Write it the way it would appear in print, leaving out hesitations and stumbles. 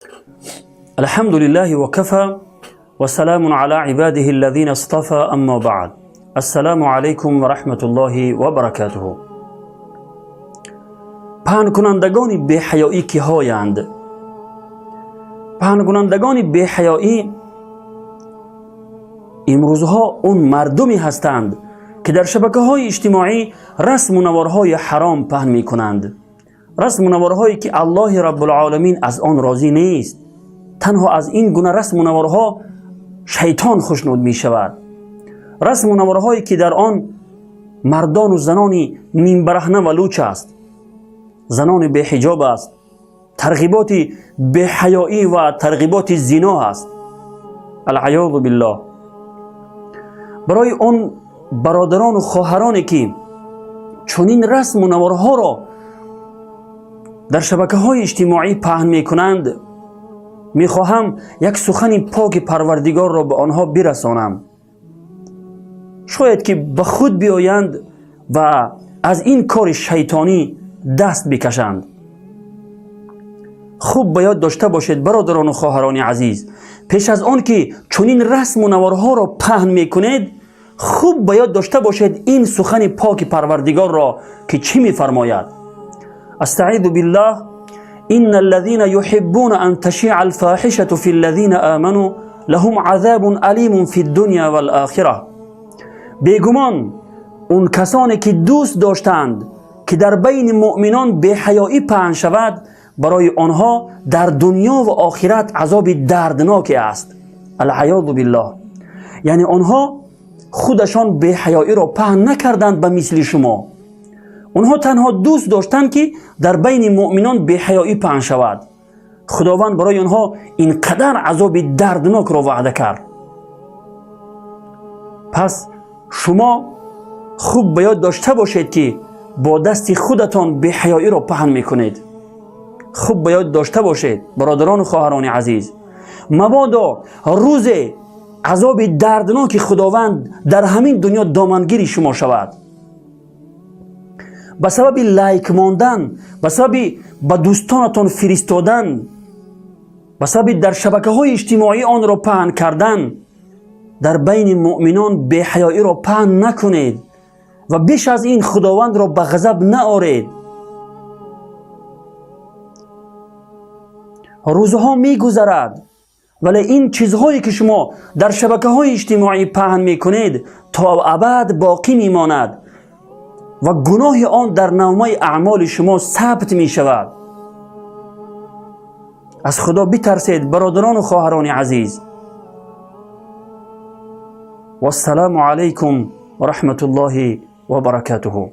الحمد لله وكفى وسلام على عباده الذين اصطفى، أما بعد، السلام عليكم ورحمة الله وبركاته. Паҳнкунандагони беҳаёӣ киҳоянд? Паҳнкунандагони беҳаёӣ имрӯзҳо он мардуме ҳастанд, ки дар шабакаҳои иҷтимоӣ расму наворҳои ҳаром паҳн мекунанд, расму наворҳое ки Аллоҳи Раббулоламин аз он розӣ нест. Танҳо аз ин гуна расму наворҳо шайтон хушнуд мешавад, расму наворҳое ки дар он мардону занони нимбараҳна ва луч аст, занони беҳиҷоб аст, тарғиботи беҳаёӣ ва тарғиботи зино аст. Алъаёзу биллоҳ. Барои он бародарону хоҳароне ки чунин расму наворҳоро дар шабакаҳои иҷтимоӣ паҳн мекунанд, мехоҳам як сухани поки Парвардигорро ба онҳо бирасонам. Шояд ки ба худ биёянд ва аз ин кори шайтонӣ даст бикашанд. Хуб ба ёд дошта бошед, бародарону хоҳарони азиз, пеш аз он ки чунин расму наворҳоро паҳн мекунед, хуб ба ёд дошта бошед ин сухани поки Парвардигорро, ки чӣ мефармояд. أستعيذ بالله: إن الذين يحبون أن تشيع الفاحشة في الذين آمنوا لهم عذاب أليم في الدنيا والآخرة. Бегумон, он касоне ки дӯст доштанд, ки дар байни муъминон беҳаёӣ паҳн шавад, барои онҳо дар дунё ва охират азоби дардноке аст. العياذ بالله. Яъне онҳо худашон беҳаёиро паҳн накарданд ба мисли шумо. Онҳо танҳо дӯст доштанд, ки дар байни муъминон беҳаёӣ паҳн шавад. Худованд барои онҳо ин қадар азоби дарднокро ваъда кард. Пас шумо хуб ба ёд дошта бошед, ки бо дасти худатон беҳаёиро паҳн мекунед. Хуб ба ёд дошта бошед, бародарону хоҳарони азиз, мабодо рӯзе азоби дардноки Худованд дар ҳамин дунё домангири шумо шавад ба сабаби лайк мондан, ба сабаби ба дӯстонатон фиристодан, ба сабаби дар шабакаҳои иҷтимоӣ онро паҳн кардан. Дар байни муъминон беҳаёиро паҳн накунед ва беш аз ин Худовандро ба ғазаб наоред. Рӯзҳо мегузарад, вале ин чизҳое ки шумо дар шабакаҳои иҷтимоӣ паҳн мекунед, то абад боқӣ мемонад ва гуноҳи он дар номаи аъмоли шумо сабт мешавад. Аз Худо битарсед, бародарону хоҳарони азиз. Вассалому алайкум ва раҳматуллоҳи ва баракатуҳу.